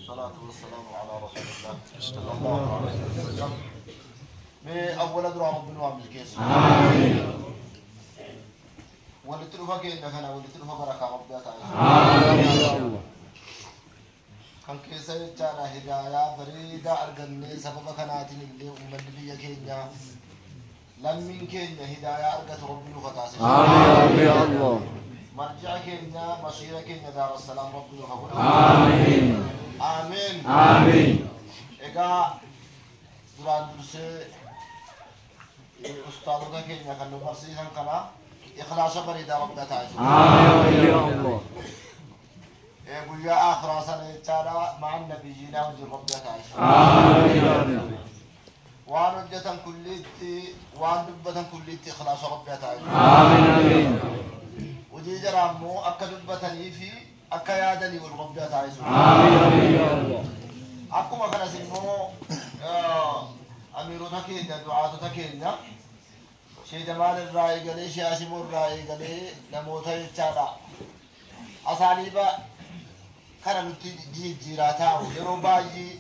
والصلاة والسلام على رسول الله صلى الله عليه وسلم. أول درا ربنا وعمل كيس. آمين. ولتلفا كينا كنا ولتلفا بركة ربنا تعالى. آمين. كان كيسة جانا هدايا بريدة أرجعني سبب كناتين اللي أم النبي كينا لمن كينا هدايا أرجت ربنا فتاسي. آمين يا الله. مرجع كينا مصير كينا دار السلام ربنا خبر. آمين. آمين. آمين. إذا دران درسي أستاذنا كينا كانوا برسيهم كنا إخلاص بريدة ربنا تعالى. آمين يا الله. يا آخر سنة ترى مع النبيين وجه ربنا تعالى. آمين. وان وجهة كليتي وان دبة كليتي إخلاص ربنا تعالى. آمين آمين. وجي جرامو أكا دبة في أكا يادني والربنا تعالى. آمين آمين يا الله. أكو ما كان سمو أميرو تكينا دعاء تكينا شيء جمال الرأي قالي شيء عشيم الرأي قالي نموت يتشارع أساليب كان نتي جيراتا yeroo baay'ee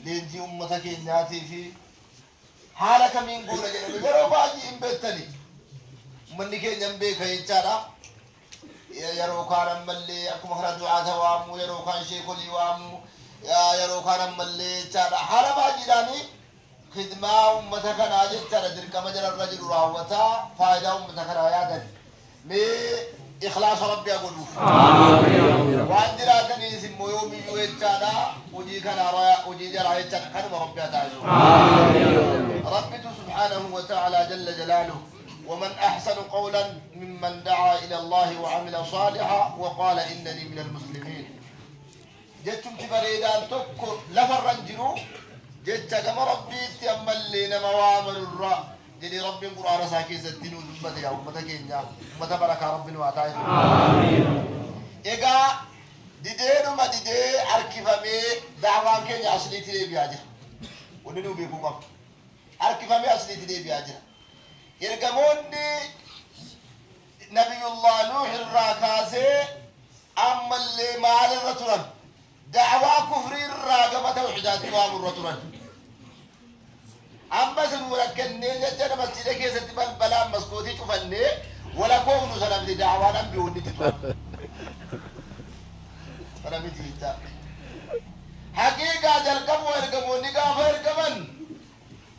leenjii uummata keenyaatii fi haala kamiin goona jedhame yeroo baay'ee hin beektani. Uummanni keenya hin beeka jechaadha. Yeroo kaan ammallee akkuma kana du'aata waamuu, yeroo kaan sheekolii waamuu, yeroo kaan ammallee jechaadha. Haala baay'eedhaanii khidmaa uummata kanaa jechaadha dirqama jalarra jiru raawwataa faayidaa uummata kanaa yaadan. Mee إخلاص ربي أقوله. آمين. وان جراتني سمو يوم يجانا وجي كان رايا وجي جرا يجانا كان ربي تعالى. آمين. ربي سبحانه وتعالى جل جلاله ومن أحسن قولا ممن دعا إلى الله وعمل صالحا وقال إنني من المسلمين. جتم تبريدان تكو لفرنجرو جت كما ربي تأمل لنا موامل الرأ. جدي ربي القرآن ساكي زدين ودبته يا أمته كينيا أمته بركة ربي وعطاه. آمين. إيجا دينو ما دينه أركيفامي دعوة كينيا أصلي تري بياجر. ونحن بيكون أركيفامي أصلي تري بياجر. يرجموني نبي الله نوح الراكاسة أما اللي مال الرتران دعوة كفر الراجمة توحيدات وام الرتران. أما سنورك كني جنا مسجد كيس تبان بلا مسكوتي تفني ولا كون سلام دي دعوة نبي وني تطلع. أنا متيتا. حقيقة جلكم ويركم ونيجا فيركمن.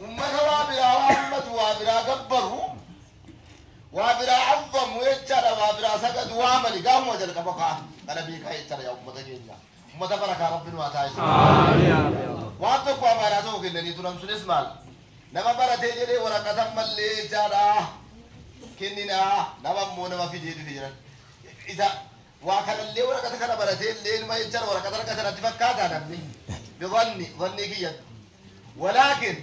أمة وابرا وأمة وابرا كبروا وابرا عظم ويتشرا وابرا سجد وعمل قام وجلكم وقع. أنا بيك هيتشرا يا أمة جينا. أمة بركة ربنا وتعالى. آمين. واتقوا ما رأسه كنني تنام سنسمال. nama baratee jedhee waraqata mallee jechaadha kenninaa nama immoo nama fidee dhufe jiran isa waa kanallee waraqata kana baratee illee ilma jechaadha waraqata harka sanatti fakkaataa namni bidhanni dhannii kiyyan walaakin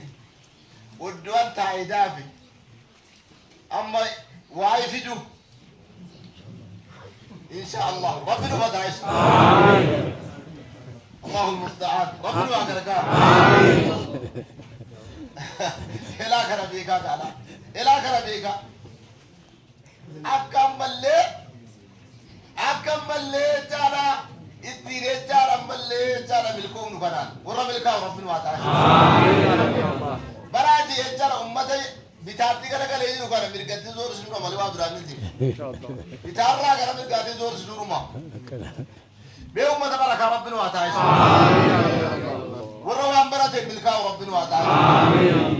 iddoon taa'ee amma waa'ee fidu insha Allah rabbi nu badaa'isu. Amiin. Allahu musta'an rabbi nu gargaara. Amiin. إلى كربيكا تعالى إلى كربيكا أكمل لي أكمل لي تعالى الدين تعالى ملي تعالى ملكهم نفنان ورب ملكهم ربنا وتعالى. آمين. براجي تعالى أمتي بتاعتي كذا كذا يجي نكارم مرقتي زور سنور مالي وادرا منتي. بتاعنا كذا مرقتي زور سنور ما. بيوم ما تبارك ربنا وتعالى. آمين. والروان براتي ملكا ربنا وتعالى. آمين.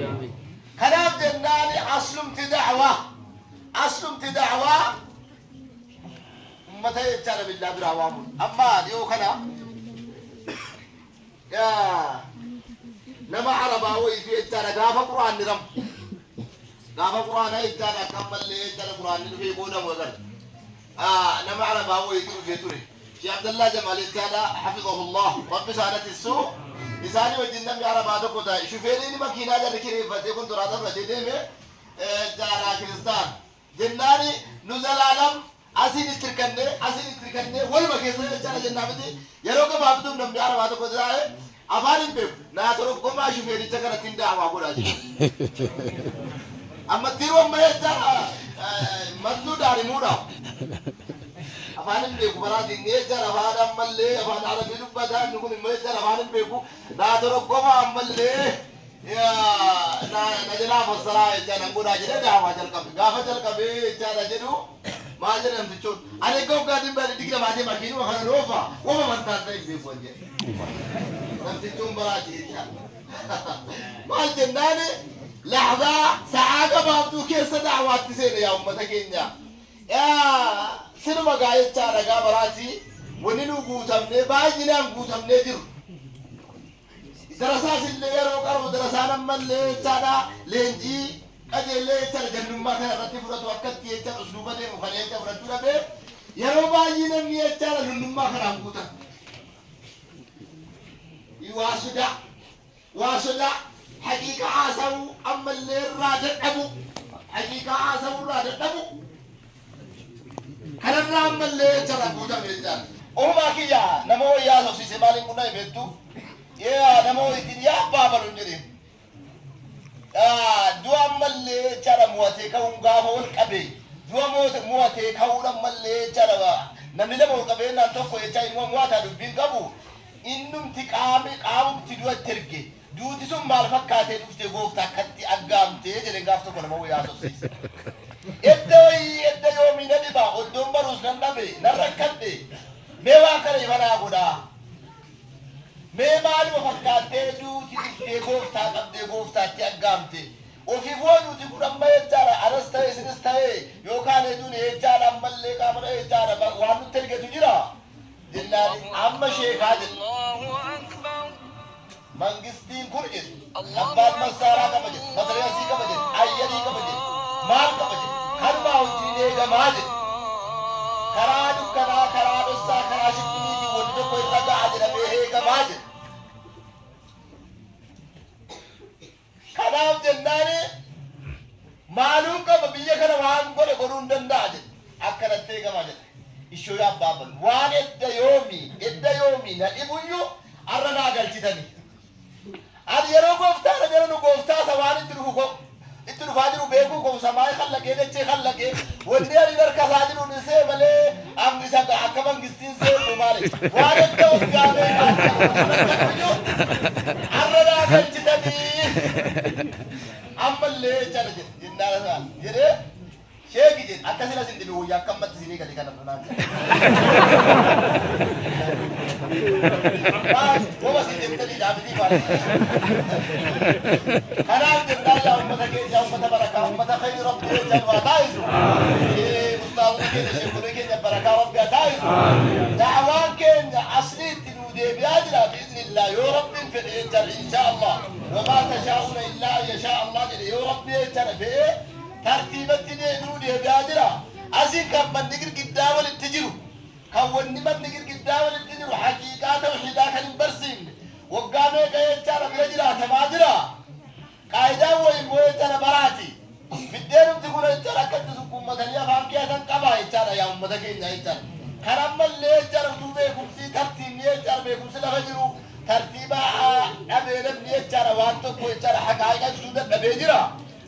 كلام جناني أسلمت دعوة أسلمت دعوة متى يتشرب بالله بالعوام أما اليوم كنا يا لما عربا ويجي يتشرب غافة قرآن نرم غافة قرآن يتشرب كمل لي يتشرب قرآن نرم يقول وزن لما عربا ويجي يتشرب شيخ عبد الله جمال يتشرب حفظه الله رب سالة السوء isaanii wajjin namni arabaa tokko taa'e shufeeriin makiinaa jarri kireeffatee kontiraata fudhatee deeme jaaraa kiristaan jennaani nu zalaalam asiin itti hirkannee asiin itti hirkannee waluma keessa jechaadha jennaa miti yeroo gabaabduuf namni arabaa tokko taa'e afaan hin beeku naa toroggomaa shufeericha kanatti hin da'awaa godhaa jira. Amma tiruu amma jechaadha mattuu daarimuudhaaf. Afaan hin beeku baraatiin ni jechaadha afaan ammallee afaan arabii dubbataa inni kun immoo jechaadha afaan hin beeku naa toroggoma ammallee na jalaa fassaraa jechaadha godhaa jedhee daawaa jalqabe gaafa jalqabee jechaadha jedhu maal jedha namtichoon ani egaa waggaa dhibba digdamaa deema kiinuma kana loofa wama mantaan ta'e beeku an jedhe namtichoon baraati jechaadha maal jennaani lahdaa sa'aa gabaabduu keessa daawaatti seene yaa ummata keenya sinuma gaa jechaadha gaa baraati wanni nu guutamnee baay'inaan guutamnee jiru darasaas illee yeroo qabu darasaan ammallee jechaadha leenjii qajeellee jechaadha jannummaa kana irratti fudhatu akkatti jechaadha usluuba deemu kana jecha fudhachuu dhabee yeroo baay'ee namni jechaadha lunnummaa kanaan guutan waa sodaa haqiiqa haasa'uu ammallee irraa dadhabu haqiiqa haasa'uu irraa dadhabu kanarraa ammallee jechaadha guutame jechaadha. Uumaa kiyya nama wayyaa sobsiise maaliin qunname beektu yaa nama wayitiin yaa abbaa baluun jedheen du'a ammallee jechaadha mo'atee ka'uun gaafa wal qabee du'a mo'atee ka'uun ammallee jechaadha namni lama wal qabee naan tokko jecha immoo mo'ataa dubbiin qabu innumti qaamumti du'a itti erge duuti sun maal fakkaatee dhuftee gooftaa akkatti aggaamtee jedheen gaaf tokko nama wayyaa sobsiise. Edda wayii edda yoomii na dhiba oddoon baruus nan dhabe nan rakkadhe mee waan kana imanaa godhaa mee maaluma fakkaattee duuti dhuftee gooftaa qabdee gooftaatti aggaamte ofiifoo duuti kun amma jechaadha anas ta'e isinis ta'e yookaan hedduun jechaadha ammallee qaama jechaadha waan nutti ergetu jira jennaan amma sheekaa jedhu mangistiin kun jedhu abbaan massaaraa qaba jedhu matariyasii qaba jedhu ayyarii qaba jedhu maal qaba jedhu kanumaa wajjin eegamaa jedhu karaa dukkanaa karaa dhossaa karaa shibbiniitiin wanti tokko irra ga'a jedhamee eegamaa jedhu kanaaf jennaani maaluun qaba biyya kana waan godhe godhuu hin danda'a jedhe akkanatti eegamaa jedhe ishoo yaa abbaa balu waan edda yoomii na dhibuyyuu arra naa galchitanii ani yeroo gooftaadha jala nu gooftaa isa waan itti dhufu itti dhufaa jiru beekuu koo samaa kallaqee dachee kallaqee wanni ani harka isaa jiru ni see malee amni isa akka mangistiin seenu maali waan edda waggaa beekaa arra naa galchitanii ammallee jechaadha jedhe jennaan isaa jedhee sheeki jedhe akka sila sin dhibe wayyaa akka ammatti isinii gadi kana naan jedhe maal wama sin jettanii dhaabitii maal kanaaf jennaan yaa ummata keenya ummata barakaa ummata khayri rabbi jechaan waa taa'isu ustaazonni keenya sheekolee keenya barakaa rabbi haa taa'isu da'awaan keenya asliitti nuu deebi'aa jira bi'iznillah yoo rabbiin fedhe jechaan inshaa allah wamaa tashaa'uuna illaa an yashaa allah jedhe yoo rabbi jechaan fe'ee tartiibatti nuu deebi'aa jira asiin kan manni girgiddaa walitti jiru kan wanni manni girgiddaa walitti jiru haqiiqaa tawxiidaa kan hin barsiifne waggaa meeqa jechaadha bira jiraatamaa jira qaayidaan wayi immoo jechaadha baraati biddeenumti kun jechaadha akkatti sukkuummatanii afaan keessan qabaa jechaadha yaa ummata keenya jechaadha kan ammallee jechaadha utuu beekumsi tartiibni jechaadha beekumsi lafa jiru tartiiba dhabee namni jechaadha waan tokko jechaadha haqaa'iqa ibsuu dadhabee jira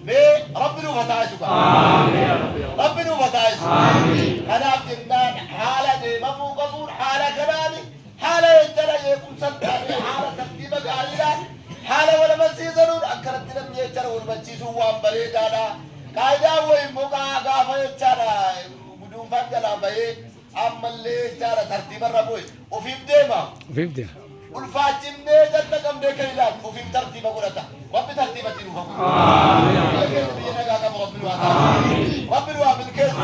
mee rabbi nuuf haa taasisu rabbi nuuf haa taasisu kanaaf jennaan haala deemamuu qabuun haala kanaani haala jechaadha beekumsa taane haala tartiiba gaariidhaan haala wal amansiisanuun akkanatti namni jechaadha wal hubachiisuun waan bareedaadha qaayidaan wayi immoo gaafa jechaadha guduunfaan jalaa bahee ammallee jechaadha tartiibarra bu'e ofiif deema Ofiif deema. ulfaachifnee jalla qabnee kan ilaalu ofiif tartiiba godhata rabbi tartiibatti nuuf haa godhu biyya nagaa qabu rabbi nu haa taasisu rabbi nu haa milkeessu